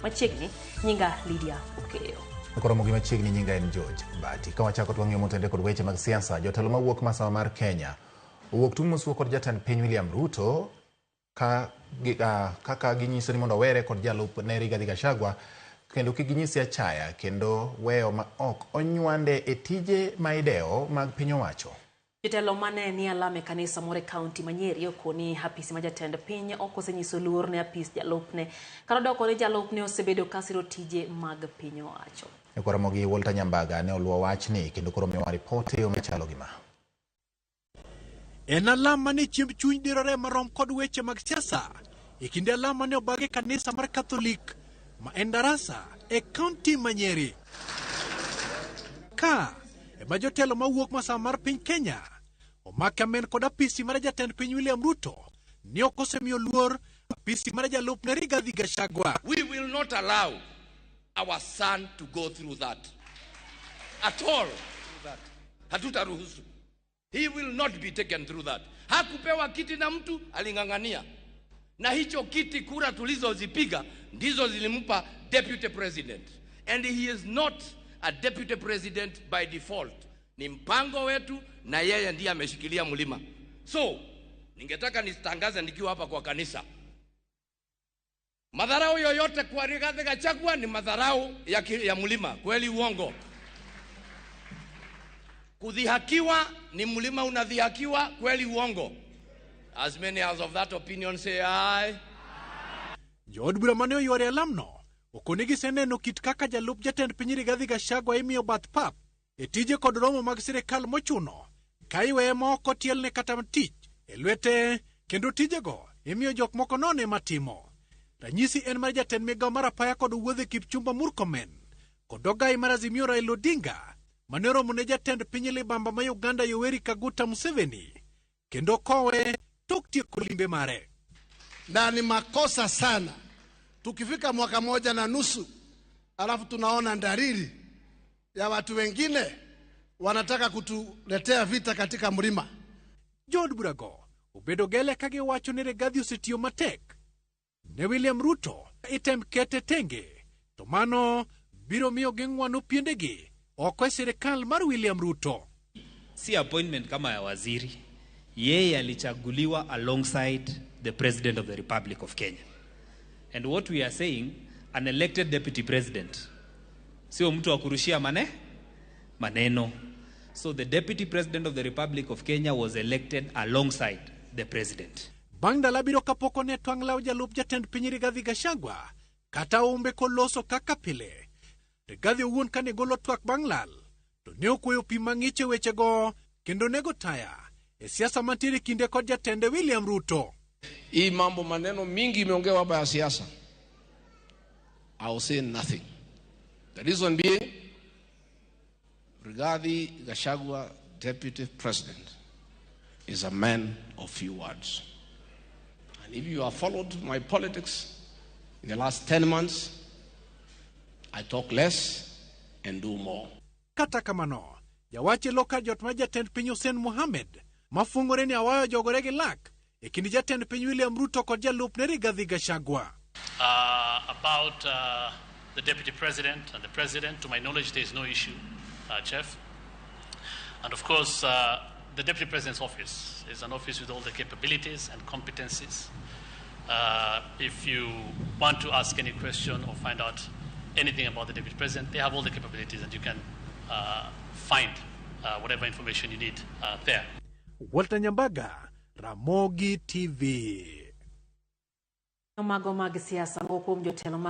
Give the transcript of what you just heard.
Machiegni, nyinga Lydia Okeyo. Koromo gi machiegni, nyinga en George Bati. Ka wachako to wang'iyo motende kod weche mag siasa, jotelo mawuok masawa mar Kenya owuok tung' mosuo kod jatend piny William Ruto ka, kaka ginyiso ni mondo owere kod jalup ne Rigathi Gachagua kendo kik ginyisi achaya kendo weyo ma ok onywande e tije ma idewo mag piny owacho. Jotelo mane ni alam e kanisa moro e kaunti ma Nyeri okoni apisi ma jatend piny ok osenyiso luor ne apis jalupne kata odoko ni jalupne osebedo ka siro tije mag piny owacho. E koromo gi Walter Nyambaga ne oluwo wachni kendo koro miyowa ripot e yo machalo gima. En alam mane chiemb chuny dirore marom kod weche mag siasa e kinde alam mane obag e kanisa mar Katholik ma en Darasa e kaunti ma Nyeri. Ka ema jotelo mawuok masawa mar piny Kenya omak amen kod apisi mar jatend piny William Ruto ni ok osemiyo luor apisi mar jalupne Rigathi Gachagua. We will not allow our son to go through that at all. Hatutaruhusu. He will not be taken through that. Hakupewa kiti na mtu, aling'ang'ania. Na hicho kiti, kura tulizozipiga ndizo zilimpa deputy president. And he is not a deputy president by default. Ni mpango wetu na yeye ndiye ameshikilia mlima. So, ningetaka nitangaze nikiwa hapa kwa kanisa. Madharau yoyote kwa Rigathi Gachagua ni madharau ya mlima. Kweli uongo? Kudhihakiwa ni mlima unadhihakiwa, kweli uongo? As many as of that opinion say aye. Jood bura mane oyworo e alamno okoni giseneno kit kaka jalup jatend piny Rigathi Gachagua imiyo bath pap e tije kod romo mag sirikal mochuno ka iweye ma ok otielne kata tich e lwete kendo tijego imiyo jok moko nono ema timo. Ranyisi en mar jatend migawo mar apaya kod wuodhe Kipchumba Murkomen kod ogai mar Azimio Raila Odinga mane oromo ne jatend piny libamba ma Uganda Yoweri Kaguta Museveni kendo kowe tok tieko limbe mare. Na ni makosa sana tukifika mwaka moja na nusu alafu tunaona dalili ya watu wengine wanataka kutuletea vita katika mlima. Jood burago obedo gele ka giwacho ni Rigathi osetiyo matek ne William Ruto item kete tenge to mano biro miyo ging'wano piendegi oko e sirikal mar William Ruto. Si appointment kama ya waziri. Yeye alichaguliwa alongside the President of the Republic of Kenya. And what we are saying, an elected deputy president sio mtu wa kurushia maneno. So the Deputy President of the Republic of Kenya was elected alongside the president. Bang' ndalo abiriyo kapok one twang' law jalup jatend piny Rigathi Gachagua kata umbe koloso kaka pile. Rigathi owuon kane golo twak bang' lal to ne okwoyo pi mang'ich e wechego kendo nego taya e siasa mantiere kinde kod jatende William Ruto. Hii mambo maneno mingi imeongewa hapa ya siasa. I will say nothing. The reason being, Rigathi Gachagua, Deputy President, is a man of few words. And if you have followed my politics in the last 10 months, I talk less and do more. Kata kamano, jawach e loka jot mar jatend piny Hussein Mohamed mafungore ni awayo jogore gi lak e kind jatend piny William Ruto kod jalupne Rigathi Gachagua. About the deputy president and the president, to my knowledge, there is no issue, Chef. And of course, the deputy president's office is an office with all the capabilities and competencies. If you want to ask any question or find out anything about the deputy president, they have all the capabilities and you can find whatever information you need there. Walter Nyambaga, Ramogi TV. Mago mag siasa moko kuom jotelo.